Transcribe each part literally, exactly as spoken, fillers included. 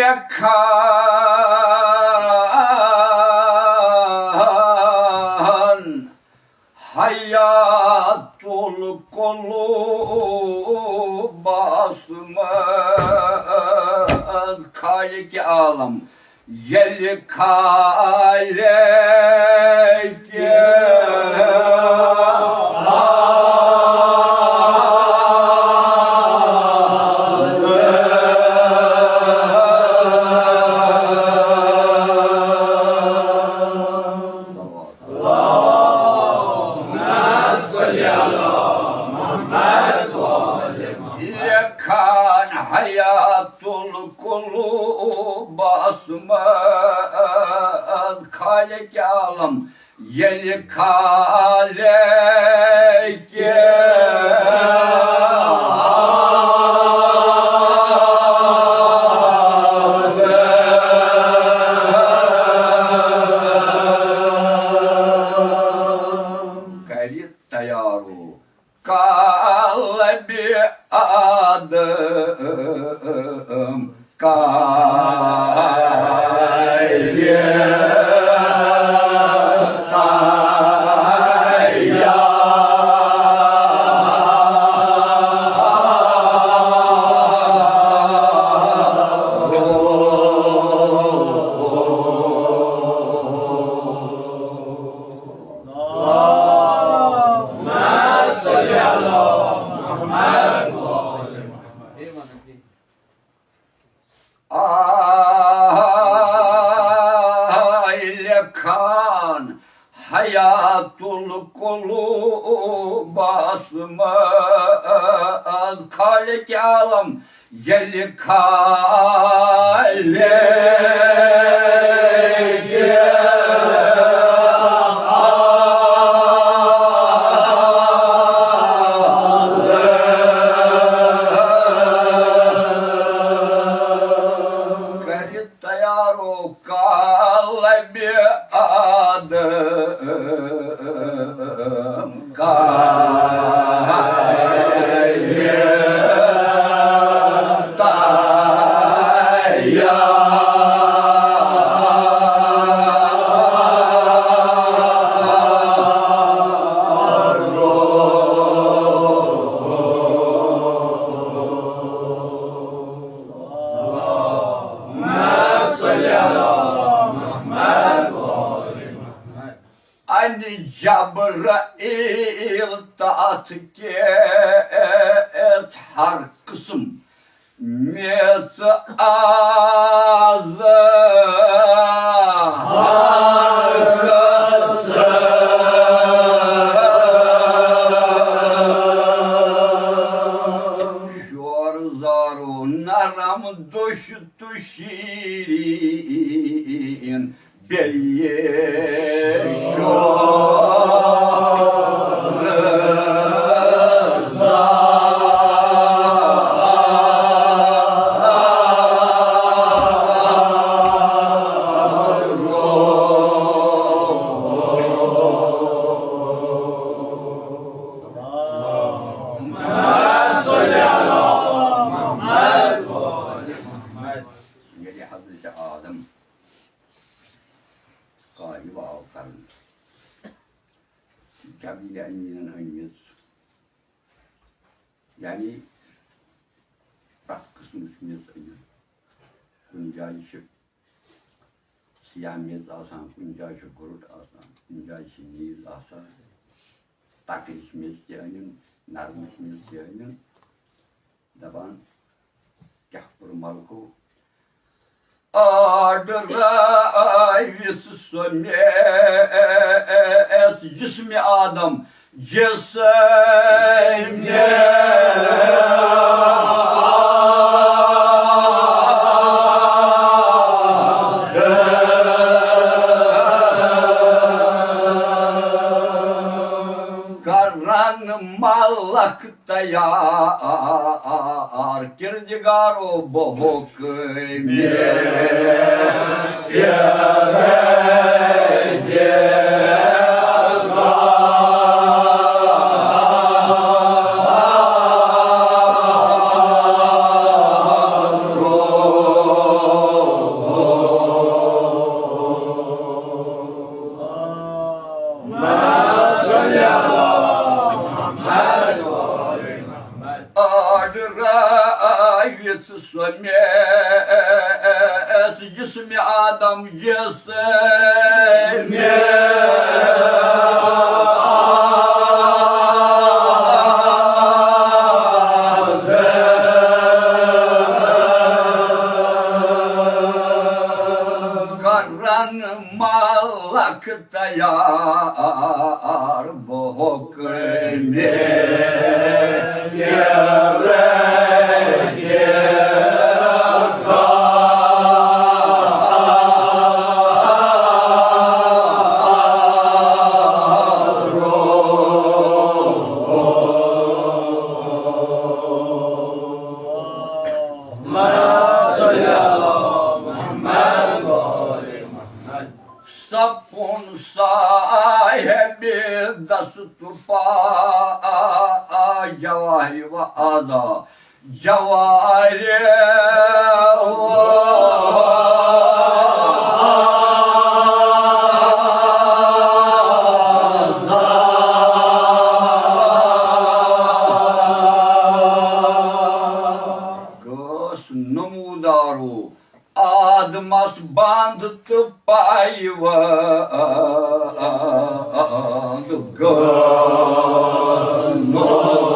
لیکھان حیات القلوبس منٛز خالق عالم، ییٚلہِ خالق لیکھان حیات القلوبس منٛز خالق عالم، ییٚلہِ خالق کرِ تیارو قلبِ آدم، قلبِ تیار۔ آے لیکھان حیات القلوبس منٛز خالق عالم، ییٚلہِ خالق کرِ تیارو قلبِ آدم، قلبِ تیار۔ انہِ جبرائیل تتھ کِژھ ہر قسم میژ آز۔ ہر قسم شور زارو نرم دوٚش تہٕ شیٖریٖن۔ بیٚیہِ شور زار۔ ییٚلہِ حضرت آدم کارِ واو کرنہٕ۔ جبریل امینن أنۍ میٚژ، یعنی پرٛٮ۪تھ قٕسمٕچ میٚژ أنِتھ۔ کُنہِ جایہِ چھِ سیاہ میٚژ آسان، کُنہِ جایہِ چھِ گُرُٹ آسان، کُنہِ جایہِ چھِ نیٖل آسان۔ تَکٕچ میٚژ تہِ أنِن، نرمٕچ میٚژ تہِ أنِن۔ دپان کیٛاہ کوٚر ملکو؟ آرڈر آوِس سۄ میٚژ جسمِ آدم، جسمِ آدم۔ کرن ملک تیار کردگارو بہوک میں۔ أڑ رٲوِتھ سۄ میٚژ جسمِ آدم یِژھ میٚژ۔ کرن ملک تیار بہٕ حُکمِ سپُن صاحبِ دست پا جواہر و آزا جواہر و آزا۔ گوس نمودارو آدمس بند تہٕ پایہِ وند گٔژھ نومودا۔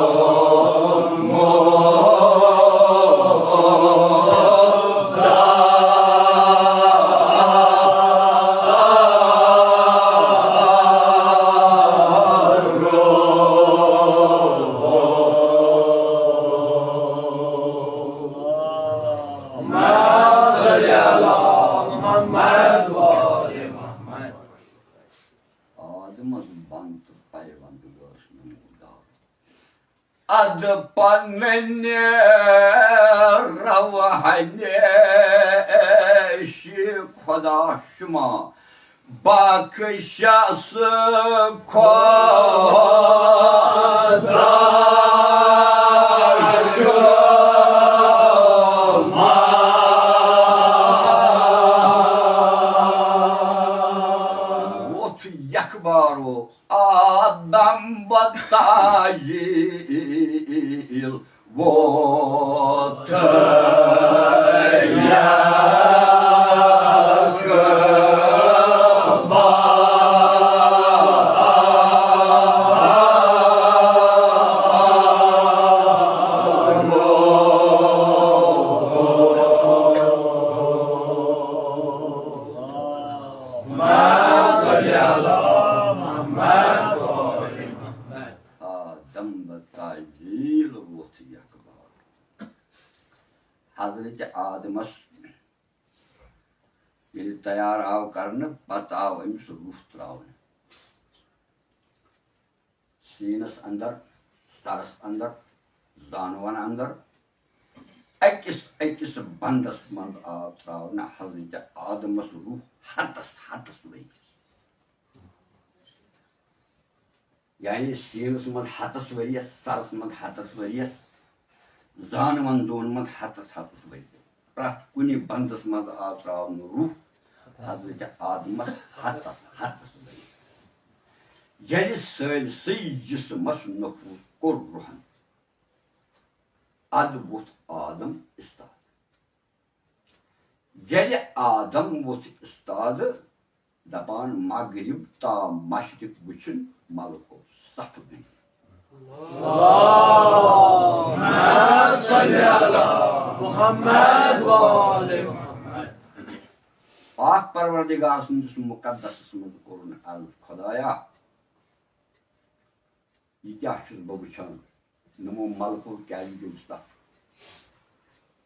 آدمس بند تہٕ پیوند گٔژھ نمودار۔ ادٕ پننہِ روحانیشہِ خدا شما باقٕے شخص خدا شما۔ ووٚتھ یکبارو آدم بتاجیل ووت آدم بتاجیل ووٚتھ یکبار۔ حضرت آدمس ییٚلہِ تیار آو کرنہٕ، پتہٕ آو أمِس روح تراونہٕ۔ سیٖنس اندر، سرس اندر، زانون اندر، أکِس أکِس بندس منٛز آو تراونہٕ حضرت آدمس روح ہتس ہتس ؤرِیس۔ یعنی سیٖنس منٛز ہتس ؤرِیس، سرس منٛز ہتس ؤرِیس، زانون دۄن منٛز ہتس ہتس ؤرِیس۔ پرٛٮ۪تھ کُنہِ بندس منٛز آو تراونہٕ روح حضرت آدمس ہتس ہتس ؤرِیس۔ ییٚلہِ سٲرسٕے جسمس نفوذ کوٚر روحن، ادٕ ووٚتھ آدم استاد۔ ییٚلہِ آدم ووٚتھ استادٕ، دپان، مغرب تا مشرق وٕچھُن ملکو صف بِہِتھ۔ اللہم صل علی محمد و آل محمد۔ پاک پروردگار سٕنٛدِس مقدسس منٛز کوٚرُن عرض، خدایا، یہِ کیٛاہ چھُس بہٕ وٕچھان؟ نمو ملکو کیٛازِ گٔے صف؟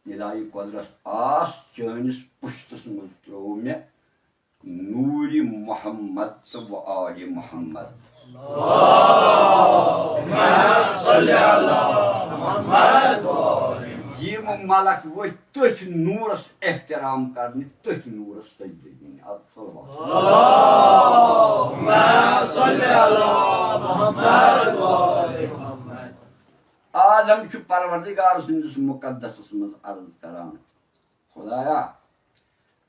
ندایہِ قۄدرت آس چٲنِس پُشتس منٛز ترٛوو مےٚ نوٗرِ محمد تہٕ و آلِ محمد۔ اللہم صل علی محمد و آل محمد۔ یِم ملک ؤتھۍ تٔتھۍ نوٗرس احترام کرنہِ، تٔتھۍ نوٗرس سجدٕ دِنہِ۔ اد صلوات۔ اللہم صل علی محمد و آل محمد۔ آدم چھُ پروردگار سٕنٛدِس مقدسس منٛز عرض کران، خدایا،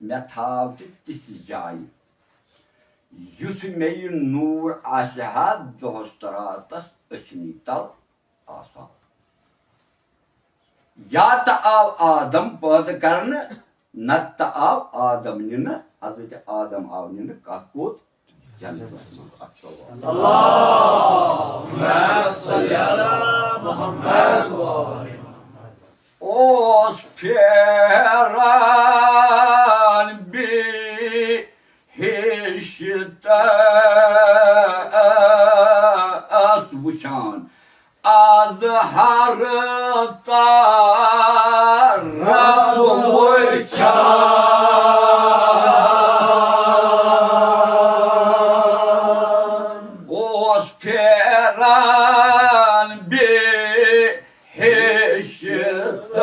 مےٚ تھاو تہِ تِژھ جایہِ، یُتھ مےٚ یہِ نوٗر آسہِ ہا دۄہس تہٕ راتس أچھنٕے تل آسان۔ یا تہٕ آو آدم پٲدٕ کرنہٕ، نتہٕ آو آدم نِنہٕ، حضرت آدم آو نِنہٕ کتھ کوٚت؟ جنتس منٛز۔ اکھ سوال۔ اللہم صل علی محمد و آل محمد۔ اوس پھیران بہشتس وٕچھان، از ہر طرف وٕچھان۔ اوس پھیران بہشتس،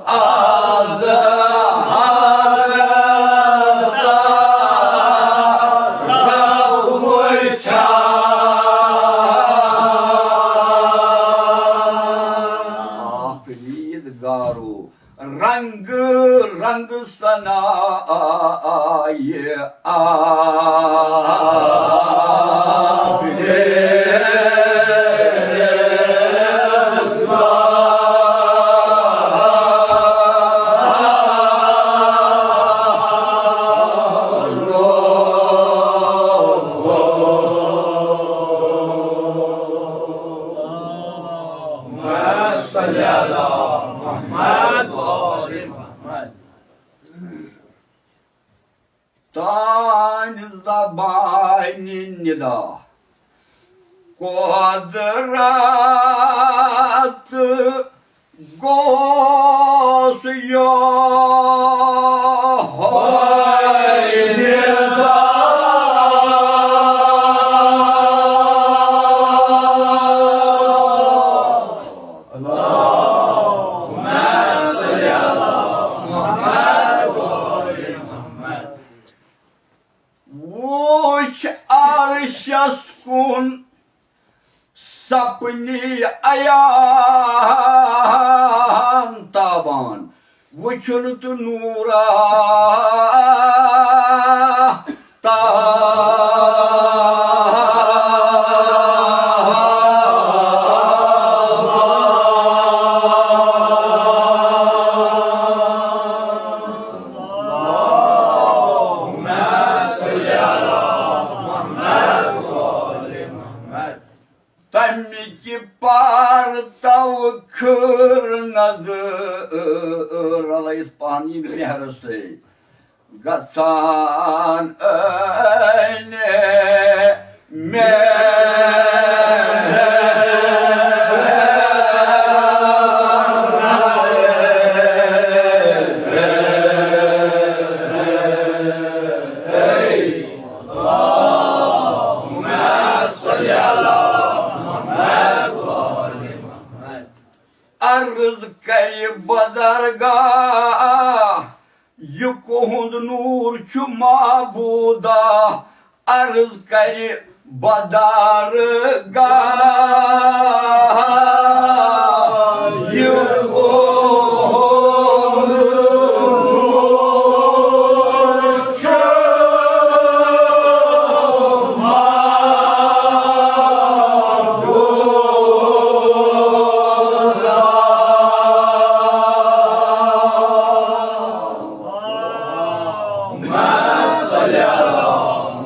از ہر طرف وٕچھان۔ آفریدگارو رنگ رنگ ثنائے آفریدگار۔ اللہم صل علی محمد و آل محمد۔ تانۍ زبانہِ ندا قۄدرت گوٚژھ یوٚہَے ندا۔ اللہم صل علی محمد و آل محمد۔ وُچھ عرشس کُن سپنی عیان تابان، وُچھُن تہٕ نورا تمہِ کہِ پرتو کھٔر نظر، رلٲیِس پانہٕ یہِ مہرٕ سۭتۍ۔ گژھان ٲلہِ مہر۔ اللہم صل علی محمد و آل محمد۔ عرض کرِ بزرگاہ، یہِ کُہُنٛد نوٗر چھُ معبودا۔ عرض کرِ بزرگاہ، یہِ کُہُنٛد نوٗر چھُ معبودا۔ اللہم صل علی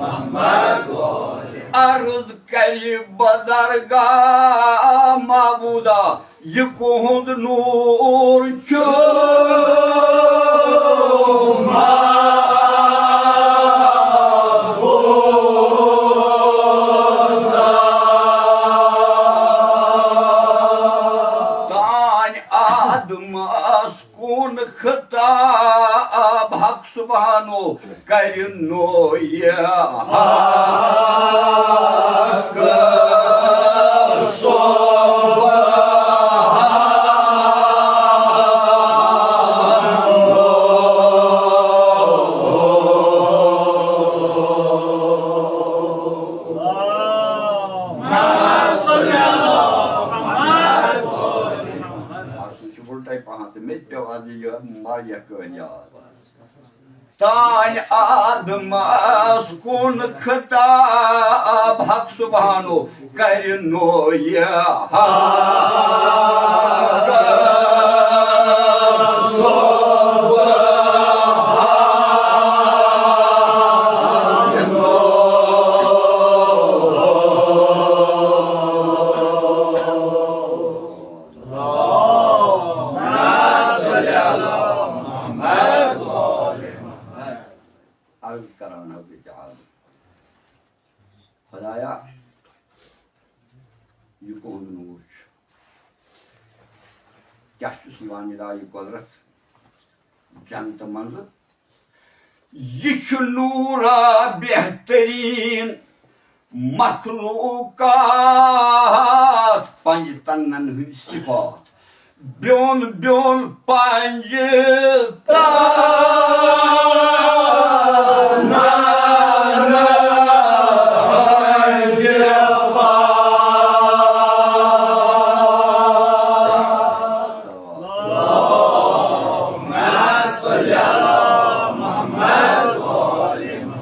محمد۔ عرض کرِ بزرگاہ معبودا، یہِ کُہُنٛد نوٗر چھُ معبودا۔ تانۍ آدمس کُن خطاب حق سبحانو کرِ نوعیہ حق سبحان۔ اَتھ چھُ اُلٹے پہن تہٕ مےٚ تہِ پیوٚو از یہِ واریاہ کٲلۍ یاد۔ تانۍ آدمس کُن خطاب، حق سبحانو کرِ نوٚو یہِ حال۔ عرض کران حضرت عالم، خدایا، یہِ کُہُنٛد نوٗر چھُ۔ کیٛاہ چھُس یِوان یہِ قۄدرت جنتہٕ منٛزٕ؟ یہِ چھُ نوٗرا بہتریٖن مخلوقات، پنٛجہِ تنن ہٕنٛدۍ صفات۔ بیوٚن بیوٚن پنٛجہِ تن۔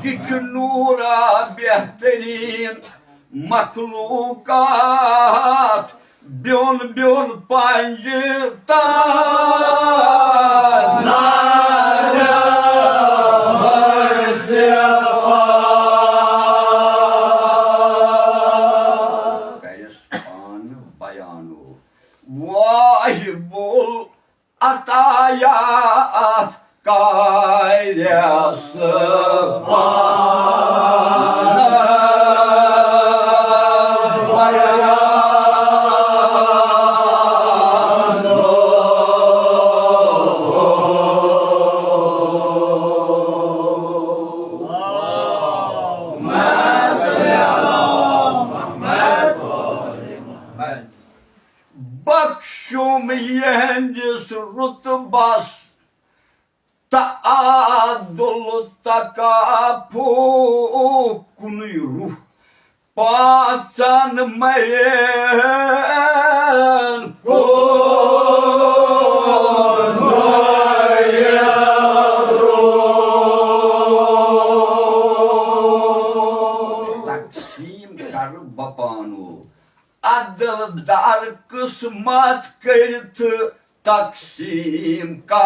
یہِ چھُ نوٗرا بہتریٖن مخلوقات، بیوٚن بیوٚن پنٛجہِ تن۔ کَرٮ۪س پانہٕ بیانو واہِبُل عطایات کَرٮ۪س پانہٕ بیانو۔ بخشُم یِہنٛدِس رُتبس تعادل تکافُ، کُنُے روح پانٛژن مَرٮ۪ن کُنُے روح۔ تقسیٖم کرٕ بہٕ پانو عدل دار قٕسمت کٔرِتھ، تقسیٖم کر۔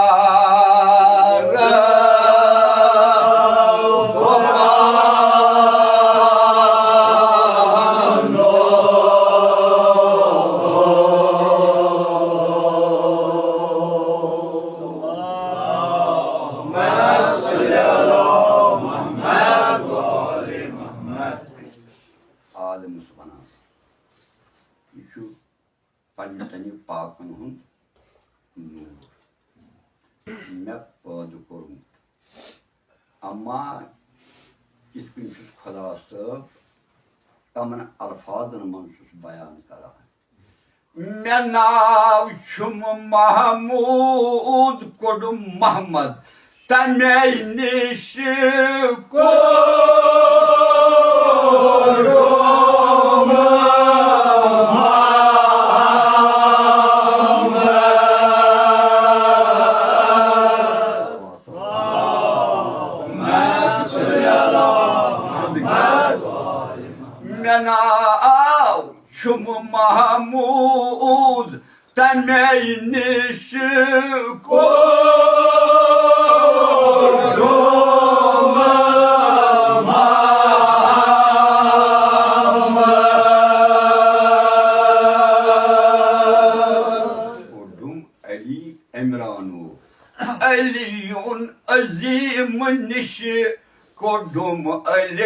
عالمس ونان، یہِ چھُ پننہِ تنہِ پاکن ہُنٛد نوٗر مےٚ پٲدٕ کوٚرمُت۔ اما یِتھ کٔنۍ چھُس خۄدا صٲب تمن الفاظن منٛز چھُس بیان کران۔ مےٚ ناو چھُم محمود، کوٚڈُم محمد۔ تَمے نِش کوٚرُم محمد۔ مےٚ ناو چھُم محمود، تَمے نِش کوٚرُم محمد۔ کوٚڈُم علی عمرانو، علی عظیم نِش کوٚڈُم علی۔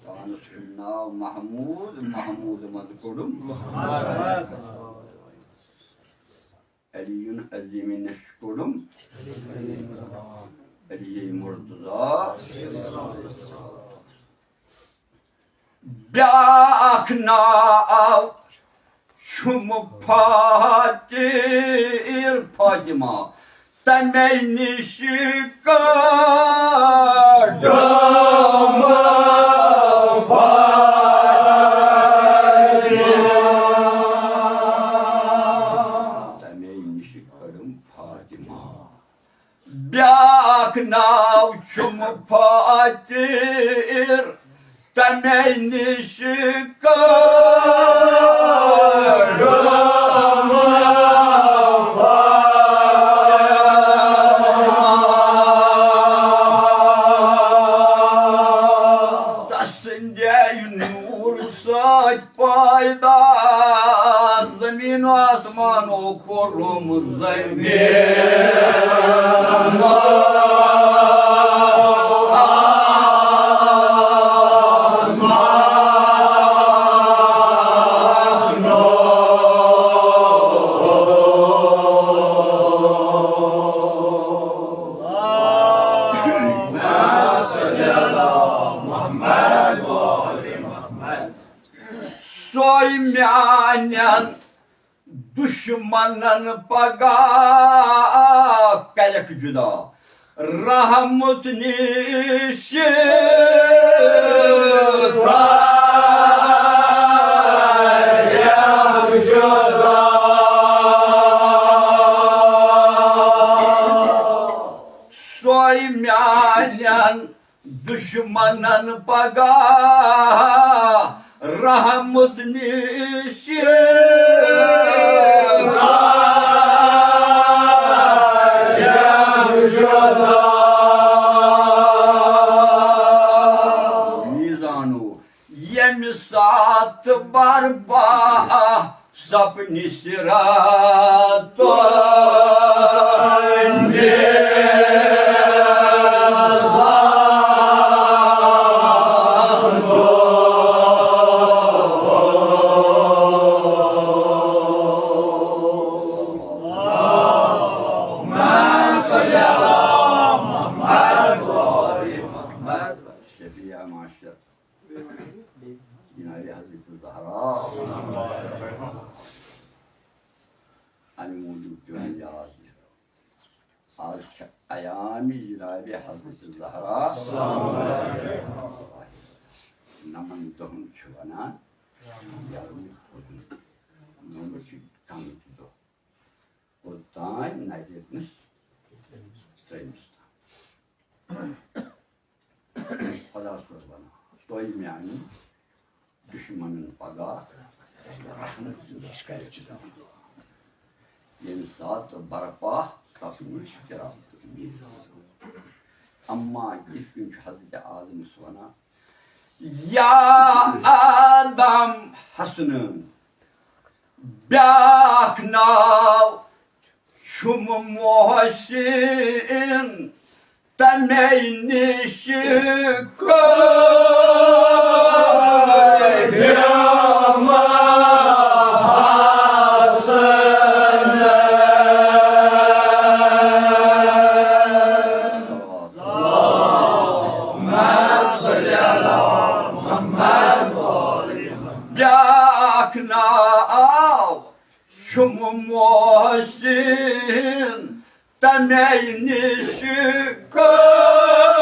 پانس چھُ ناو محمود، محمود منٛز کوٚڈُم محمد۔ علی عظیم نِش کوٚڈُم علی مرتضی۔ بیٛاکھ ناو چھُم فاتر فاطمہ، تَمے نِش کٔڑٕم فاطمہ۔ تَمے نِش کٔڑٕم فاطمہ۔ بیٛاکھ ناو چھُم فاتر، تَمے نِش کٔڑٕم فاطمہ۔ تسٕنٛدے نوٗر سۭتۍ پٲدٕ زمیٖن و آسمانو کوٚرُم زمین سوے میانٮ۪ن دُشمنن پگاہ کرکھ جدا، رحمت نِش کرکھ جدا۔ سوے میانٮ۪ن دُشمنن پگاہ رحمت نِش جدا۔ میزانو ییٚمہِ ساتہٕ برباہ سپنہِ صراطُ شفیع معاشر جناب حضرت زہرا۔ اَمہِ موٗجوٗب پیوٚو مےٚ یاد۔ آز چھِ ایام جناب حضرت زہرا۔ نَمَن دۄہَن چھِ وَنان یَرُن اوٚدُن۔ نوٚمَن چھِ کَم تہِ دۄہ۔ اوٚتام نَتہِ ییٚتنَس ترٛیٚیِمِس تام۔ خۄدا صٲب وَنان، تۄہہِ میٛانٮ۪ن دُشمَنَن پَگاہ رحمت نِش کَرِ۔ ییٚمہِ ساتہٕ برپا تَتھ نِش کِرام۔ اما یِتھ کٔنۍ چھُ حضرت اعظمَس وَنان، یا آدم حسنہٕ، بیٛاکھ ناو چھُم محسن، تَمے نِش کٔرِم حسن۔ بیٛاکھ ناو چھُم محسن، تَمے نِش کٔرِم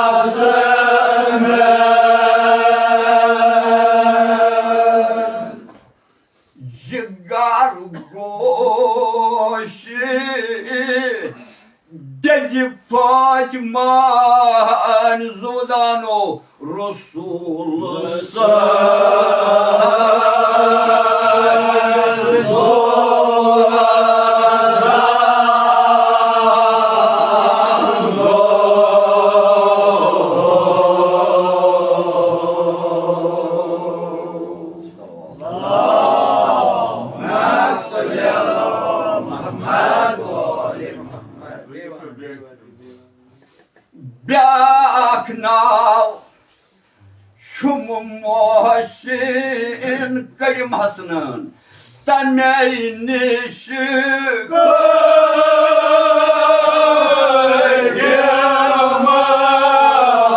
حسن۔ جگر گوش دِدِ فاطمہ زُودانو رسول صلی بیٛاکھ ناو چھُم محسن، کٔرِم حسنہٕ، تَمے نِش کٔرِم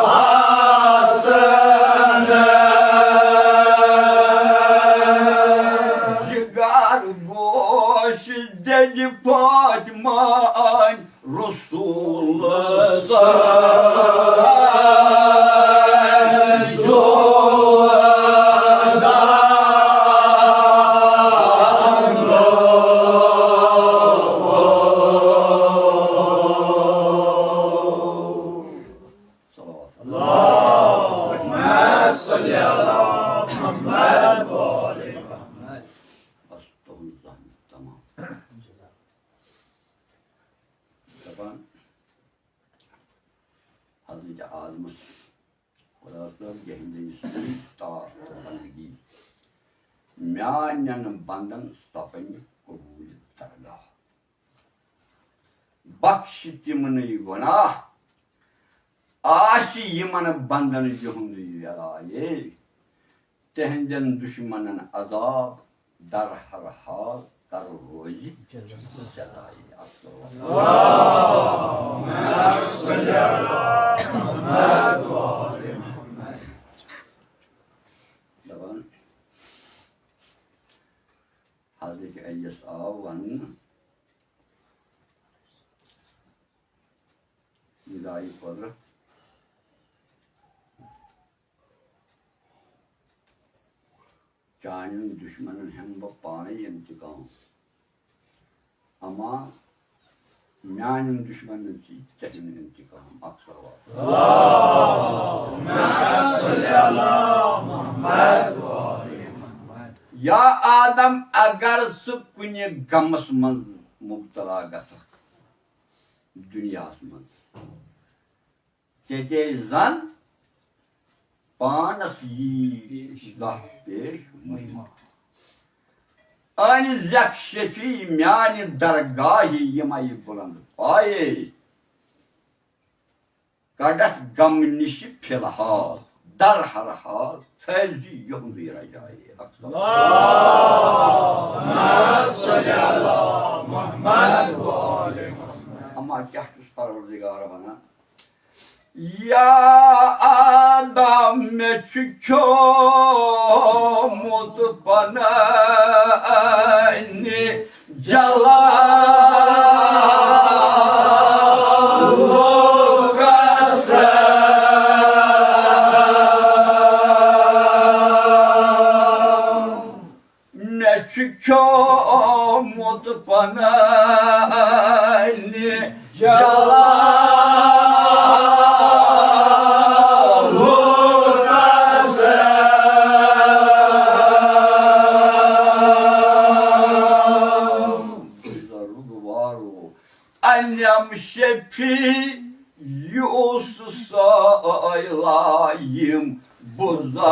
حسن۔ صلی علی محمد و آل محمد۔ بس تُہُنٛد زحمت تمام۔ دپان حضرت آدمس، خدا صٲب، یِہنٛدے سۭتۍ طاعت تہٕ بندگی میانٮ۪ن بندن سپنہِ قبوٗل درگاہ۔ بخش تِمنٕے گۄناہ آسہِ یِمن بندن یِہُنٛدُے ویلایے۔ تِہنٛدٮ۪ن دُشمنن عذاب در ہر حال کر روزِ جزایہِ۔ دپان حضرت علیس آو وننہٕ، یہِ درٛایہِ قۄدرت۔ چانٮ۪ن دُشمنن ہٮ۪مہٕ بہٕ پانے انتقام، اما میانٮ۪ن دُشمنن چھِ ژےٚ ہٮ۪نۍ انتقام۔ اکھ صلوات۔ اللہم صل علی محمد و آل محمد۔ یا آدم، اگر ژٕ کُنہِ غمس منٛز مبتلا گژھکھ دُنیاہس منٛز، ژےٚ تے زن پانس یی زانٛہہ پیش مُہِم۔ أنۍ زٮ۪کھ شفیع میانہِ درگاہہِ یِمے بُلند پایے۔ کڑس غم نِشہِ فی الحال در ہر حال، تھٲوزِ یِہُنٛدُے رجایے۔ اللہم صل علی محمد و آل محمد۔ اما کیٛاہ چھُس پروردگار ونان؟ یا آدم، مےٚ چھُ کھیوٚمُت پننہِ جلالُک قسم۔ مےٚ چھُ کھیوٚمُت پننہِ جلالُک قسم۔ بزرگوارو، علم شفیع یُس سٲیلہ یِم بُزرگ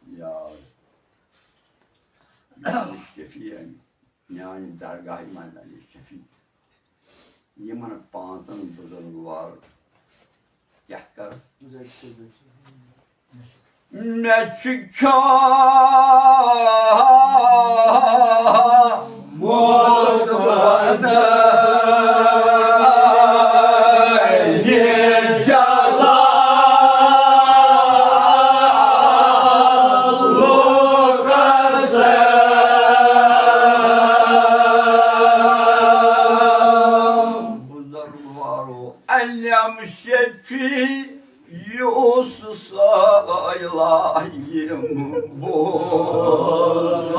یا شفیع، میانہِ درگاہہِ منٛز اَنہِ شفیع۔ یِمن پانٛژن بُزرگوار کیٛاہ کر؟ مےٚ چھُ کھیوٚمُت پننہِ جلالُک قسم۔ بُزرگوارو، علم شفیع یُس سٲیلہ یِم بُزرگ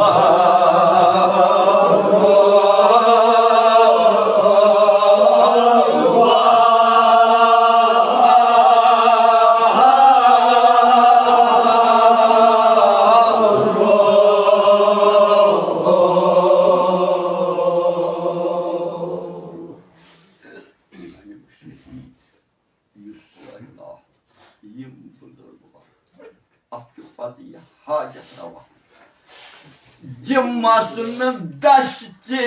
یُس اللہ یِم بُزرگ وَنان۔ اَتھ چھُ پَتہٕ یہِ حاجت رَوا۔ یِم آسہٕ نہٕ دَشتہِ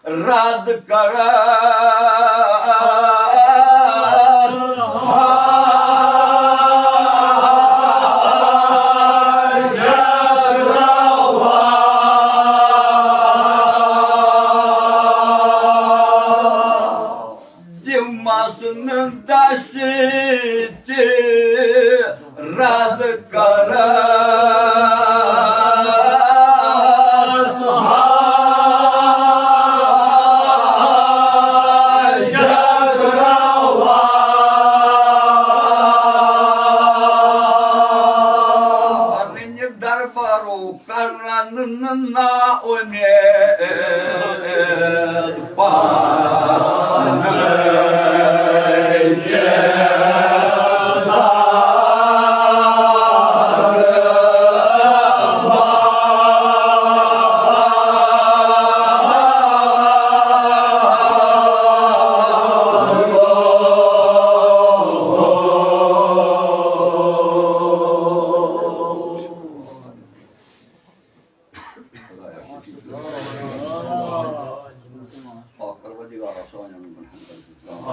رَد کَران۔ حاجت رَوا۔ تِم آسہٕ نہٕ دَشتہِ رَد کَران۔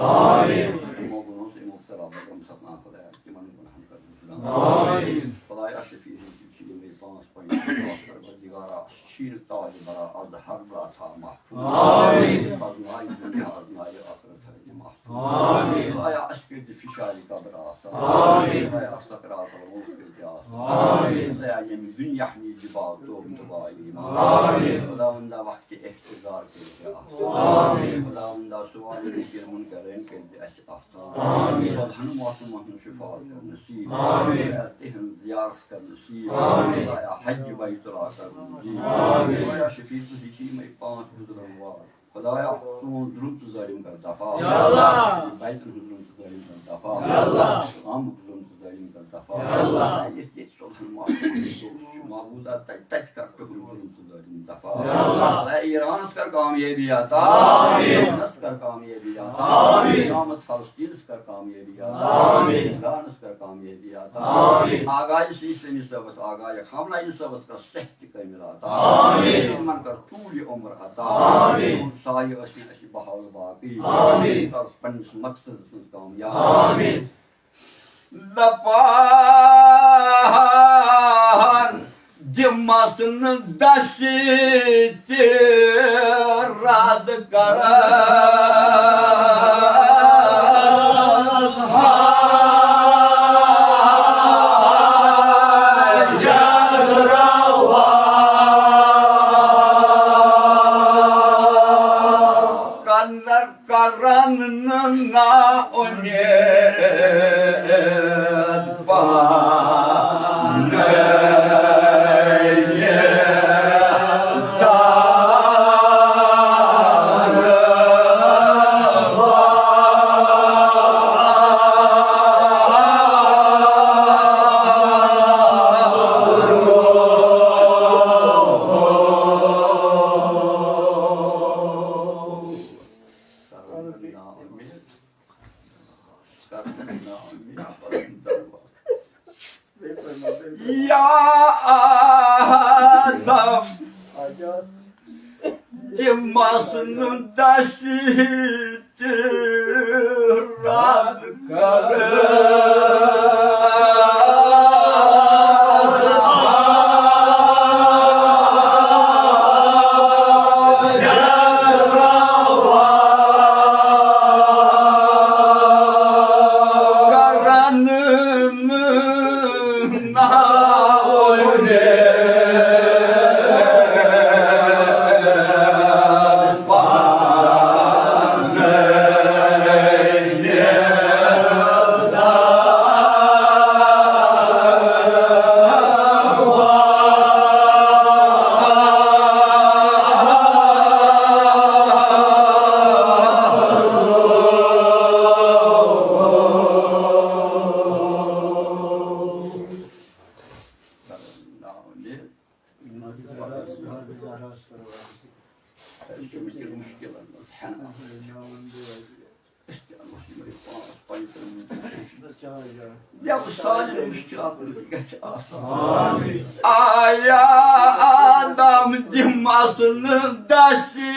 آمین۔ یِمو گۄناہو سۭتۍ مُبتلا بدم سپنا خدایا، تِمن گۄناہن کر بخشش۔ آمین۔ خدایا، شفیع ہٕنٛدۍ چھِ یِمے پانٛژھ پنٛژاہ پروردگارا، شیٖنہٕ تاج برا، از ہر برا تھا محفوظ۔ آمین۔ از نارِ دُنیا، از نارِ آخرت تھٲیِن محفوظ۔ آمین۔ خدایا، اَسہِ کٔرۍ زِ فشارِ قبر آسان۔ آمین۔ خدایا، سکرات الموت کٔرۍ زِ آسان۔ آمین۔ خدایا، ییٚمہِ دُنیا نِش دِ باغ توبہٕ تہٕ باغ ایمان۔ آمین۔ خداوندا، وقتِ احتضار کٔرۍ زِ آسان۔ آمین۔ خداوندا، سوال نکیر منکرین کٔرۍ زِ اَسہِ آسان۔ آمین۔ صلحن موسمن ہُنٛد شفاعت کر نصیب۔ آمین۔ خدایا، تِہنٛز زیارت کر نصیب۔ آمین۔ خدایا، حج بیت اللہ کر نصیب۔ آمین۔ خدایا، شفیع، ژٕ چھِ یِمے پانٛژھ بُزرگ وار۔ خدایا، سون ظلم تہٕ ظٲلِم کر دفا۔ یا اللہ۔ بچن ہُنٛد ظلم تہٕ ظٲلِم کر دفا۔ یا اللہ۔ عامُک ظلم تہٕ ظٲلِم کر دفا۔ یا اللہ۔ ییٚتہِ ییٚتہِ سوزن معبوٗد، معبوٗدا تَتہِ تَتہِ کر تِہُنٛد ظلم تہٕ ظٲلِم دفا۔ یا اللہ۔ اے ایرانس کر کامیٲبی عطا۔ آمین۔ ایرانس کر کامیٲبی عطا۔ آمین۔ ایرانس فلسطینس کر کامیٲبی عطا۔ آمین۔ ایرانس کر کامیٲبی عطا۔ آمین۔ آغاز اسلمی صٲبس، آغاز خامنہ ای صٲبس کر صحت کامل عطا۔ آمین۔ تِمن کر طول عمر عطا۔ آمین۔ تِہُنٛد سایہِ ٲسِن اَسہِ بحال باقی۔ آمین۔ کر پننِس مقصدس منٛز کامیاب۔ آمین۔ دپان دِمس نہٕ دَسہِ تہِ رد کرس۔ کندر کرن نہٕ نا اُمید پانے۔ یا آدم، دِمس نہٕ دَسہِ تہِ رد کرس۔ کرن یا سانٮ۪ن مُشکِلاتن منٛز گژھِ آسان۔ آمین۔ آیا آدم دِمس نہٕ دَسہِ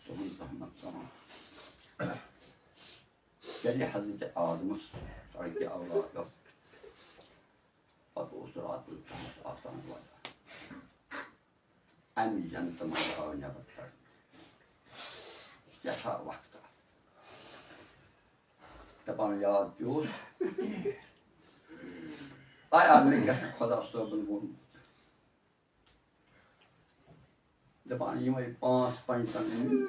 تُہُنٛد رحمت تمام۔ ییٚلہِ حضرت آدمس سڑکہِ اولاد ٲس، پتہٕ اوس راتُک تامَتھ آسان وَدان۔ اَمہِ جنتہٕ منٛز آو نٮ۪بر کڑنہٕ۔ سٮ۪ٹھاہ وقت آو۔ دَپان یاد پیوس، آیا مےٚ کیٛاہ چھُ خۄدا صٲبَن ووٚنمُت؟ دَپان یِمَے پانٛژھ پنٛجتن أنِم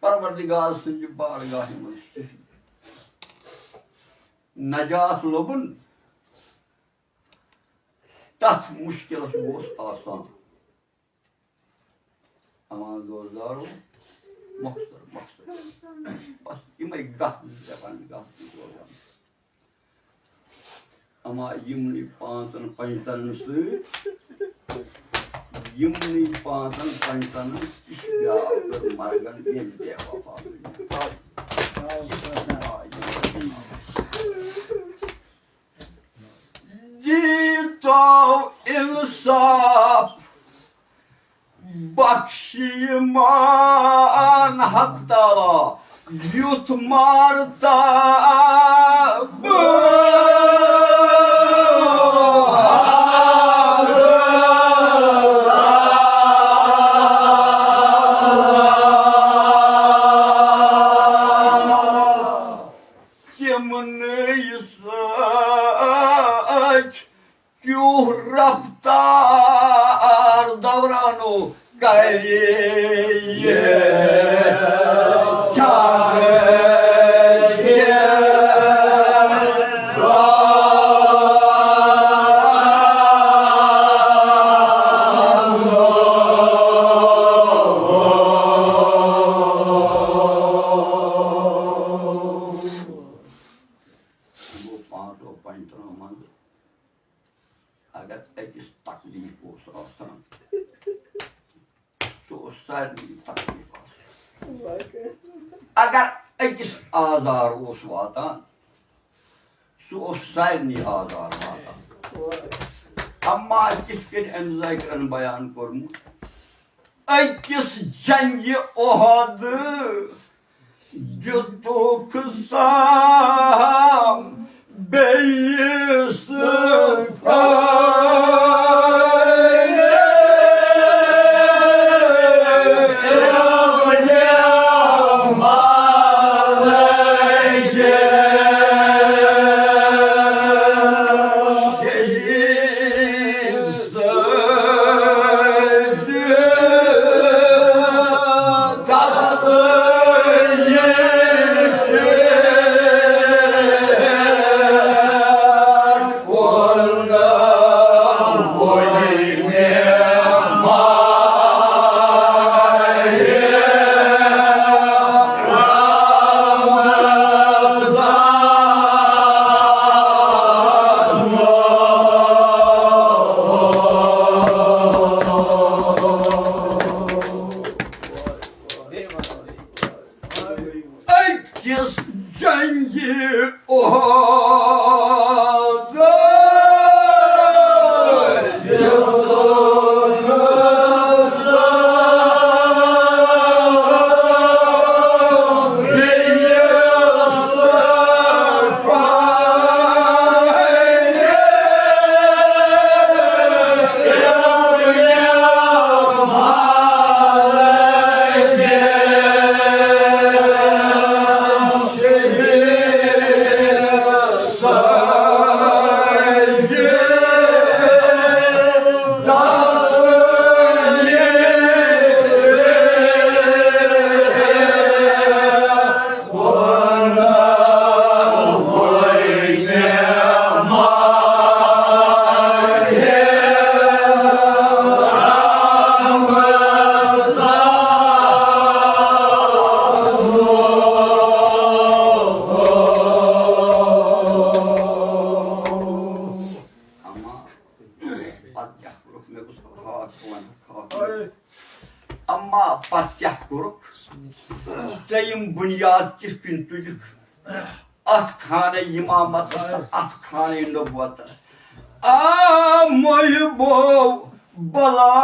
پروردگار سٕنٛدِ بارگاہہِ منٛز صحیح۔ نجات لوٚبُن تَتھ مُشکِلَس اوس آسان۔ اما دوزارو، مۄخصر، مۄخصر۔ بس یِمَے گَتھ زٕ دَپان، گَتھ زٕ روزان۔ اما یِمنٕے پانٛژَن پنٛجتَن سۭتۍ، یِمنٕے پانٛژَن پنٛجتَن سۭتۍ چھِ بیٛاکھ مرگن ییٚلہِ بے وفا گٔے۔ دیٖتو اِنصاف بخش یِمن حق تعالیٰ یُتھ مارتا بہٕ۔ تِمنٕے سۭتۍ کیُتھ رفتار دورانو کرِ یہِ چھاگہٕ کہِ دورانو۔ گوٚو پانٛژو پنٛجتنو منٛزٕ اگر أکِس تکلیٖف اوس آسان، سُہ اوس سارنٕے تکلیٖف آسان۔ اگر أکِس آزار اوس واتان، سُہ اوس سارنٕے آزار واتان۔ اما کِتھ کٔنۍ أمۍ ذٲکرَن بیان کوٚرمُت، أکِس جنگہِ اُحد دِتُکھ سام بیٚیِس فٲیدٕ۔ شہید أکِس جنگہِ اُحد۔ اما پتہٕ کیٛاہ کوٚرُکھ؟ مےٚ گوٚژھ ہاکھ وَنُن، ہاکھ۔ اما پتہٕ کیٛاہ کوٚرُکھ؟ ژےٚ یِم بُنیاد کِتھ کٔنۍ تُلِکھ؟ اتھ خانہ امامتس تہٕ اتھ خانہ نبوتس۔ آ محبو بلا۔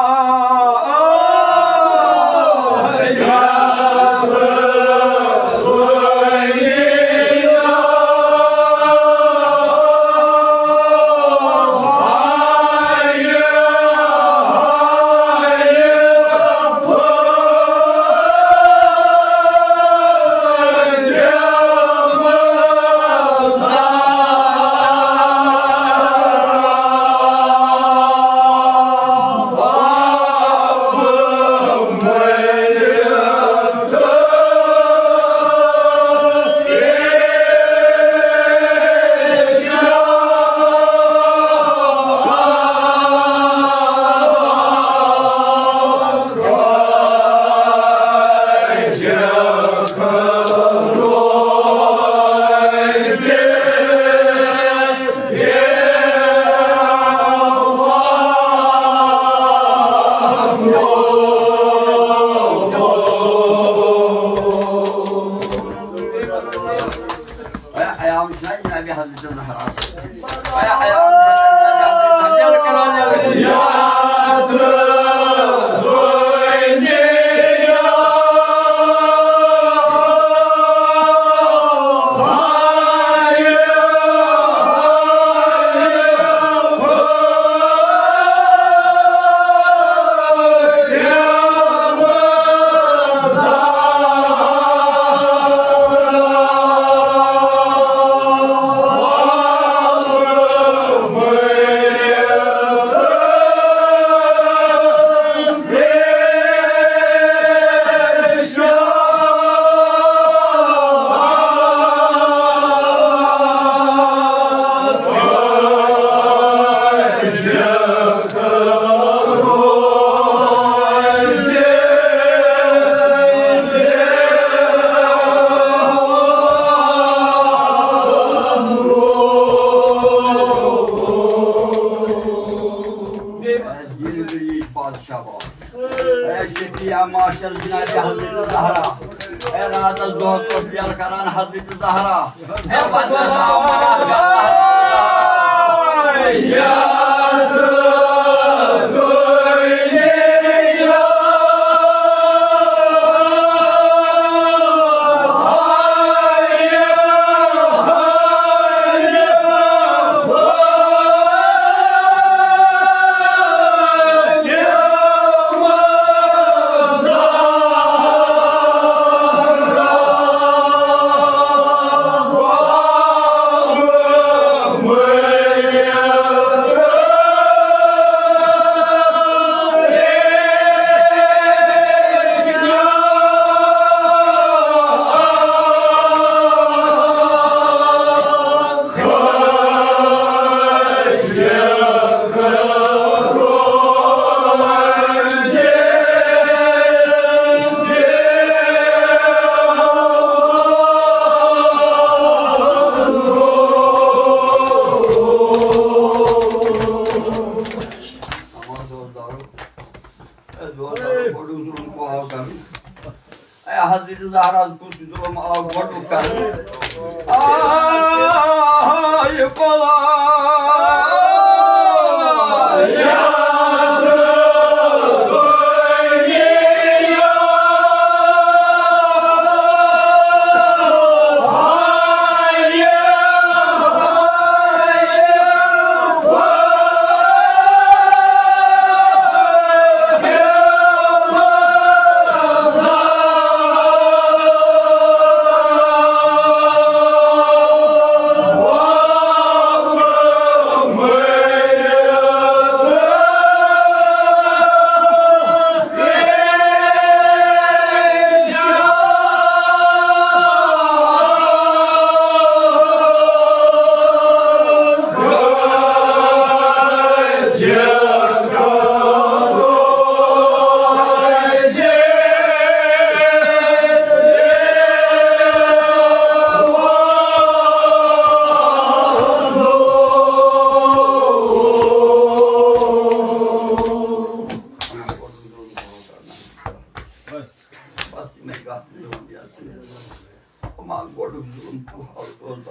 عیال چھُنہ جناب حضرت زہرا؟ عیال چھُنہ جناب حضرت زہرا؟ بادشاہ باد۔ اے شفیع معاشر جناب حضرت زہرا، اے راتس دۄہس اوس یلہٕ کران حضرت زہرا، اے بدرس آو مناف کرنہٕ۔ اے حضرت زہرا کُس ظُلُم آو گۄڈٕ کرنہٕ؟ آے بلا۔ بس۔ بس، یِمَے کَتھ چھِ یِوان یاد۔ یِم آ گۄڈُک ظُلُم کُس اوس؟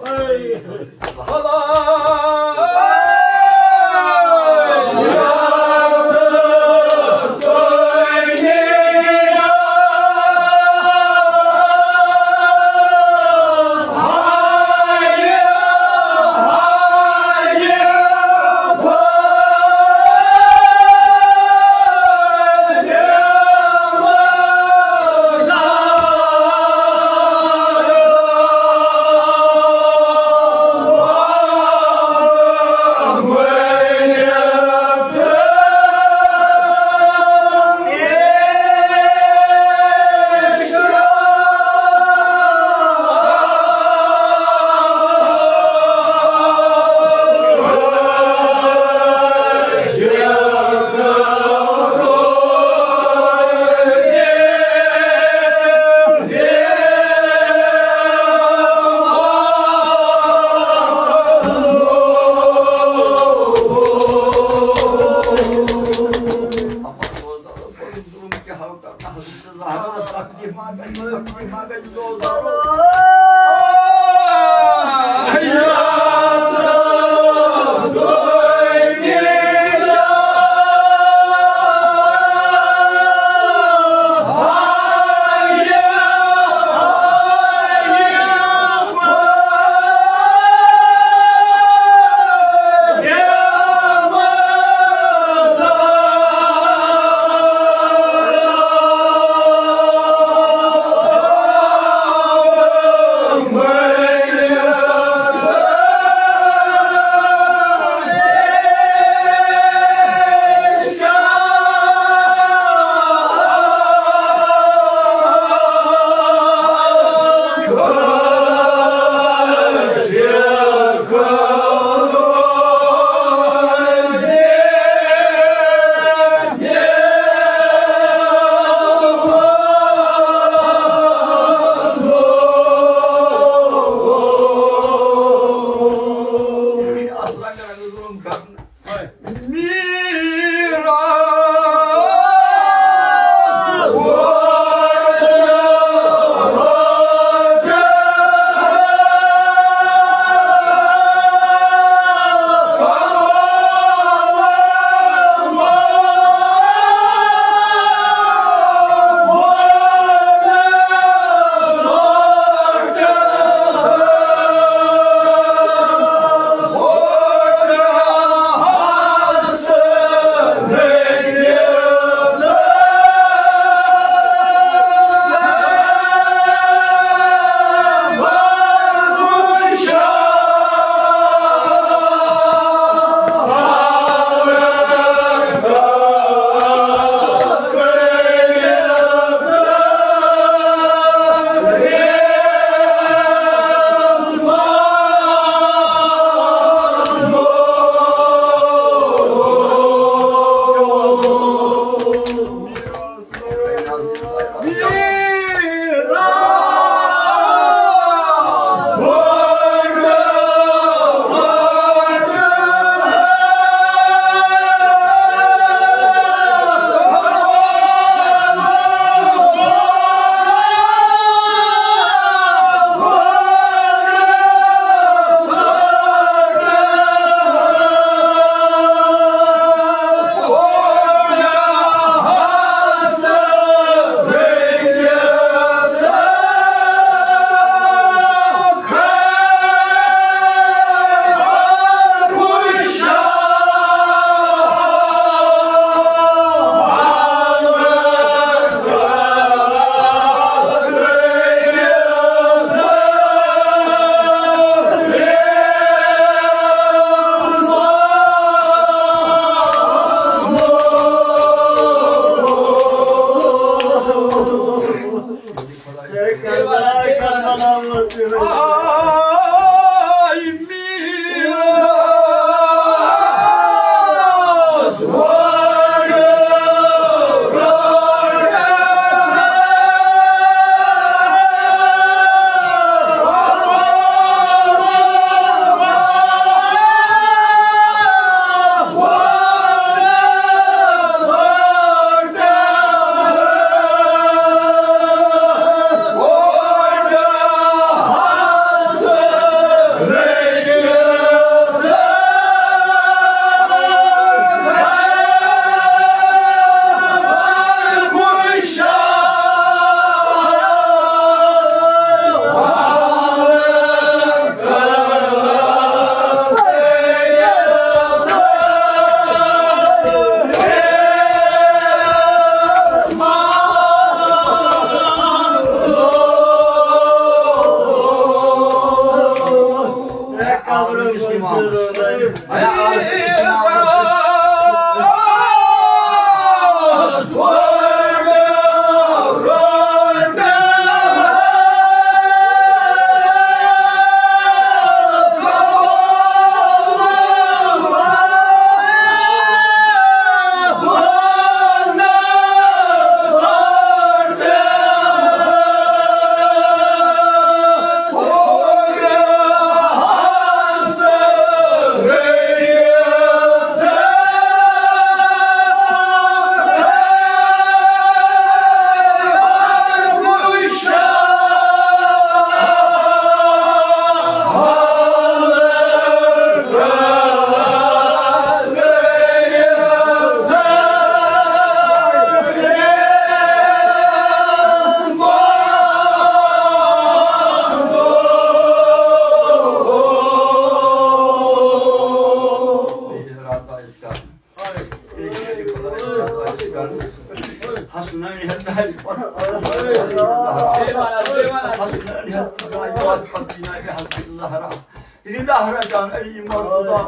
رضا رٹان علی مرتضیٰ،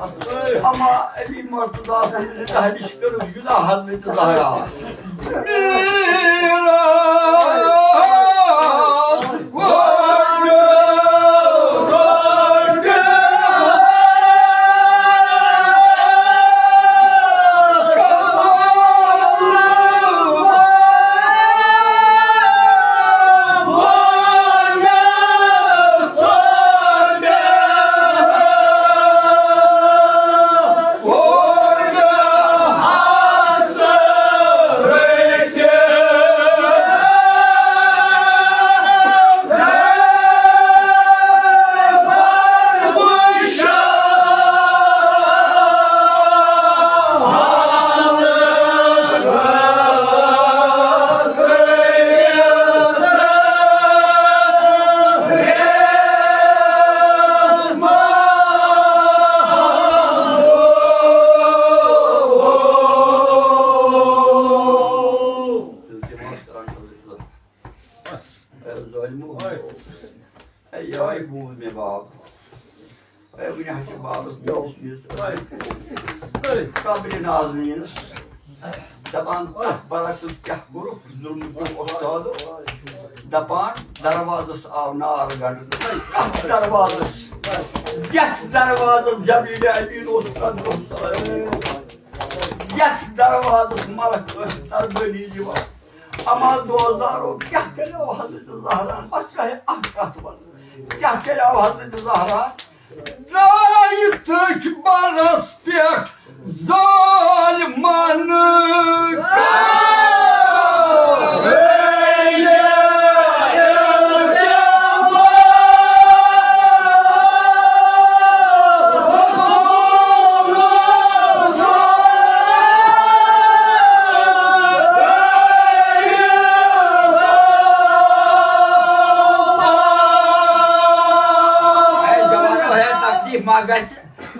اما علی مرتضیٰ سٕنٛدِ رضا نِش کٔرٕکھ جدا حضرت زہرا۔ اے ظٲلمو، اے یِہوٚے بوٗز مےٚ باب۔ اے وٕنہِ حظ چھِ بابَس مےٚ یُس قبرِ نازنیٖنَس دَپان، اَتھ برعکس کیٛاہ کوٚرُکھ ظُلمہٕ کیو اُستادو؟ دَپان، دروازَس آو نار گنٛڈنہٕ۔ کَتھ دروازَس؟ یَتھ دروازَس جبریٖل امیٖن اوس، تَتھ دۄہَس یَتھ دروازَس ملک ٲسۍ تربٲنی دِوان۔ اما دوزارو، کیٛاہ کریو حضرت زہرا؟ بس چاہے اکھ کتھ ون، کیٛاہ کریو حضرت زہرا؟ درٛاے تٔتھۍ برس پٮ۪ٹھ ظالمن۔ اے جوانو، ہے تکلیف ما گژھِ؟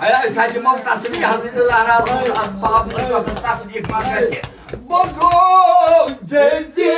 اے، أسۍ حظ دِمو تسلی حضرت زہرا سٕنٛز اَتھ باب منٛز تکلیف ما گژھِ؟ بہٕ گوٚو جدی۔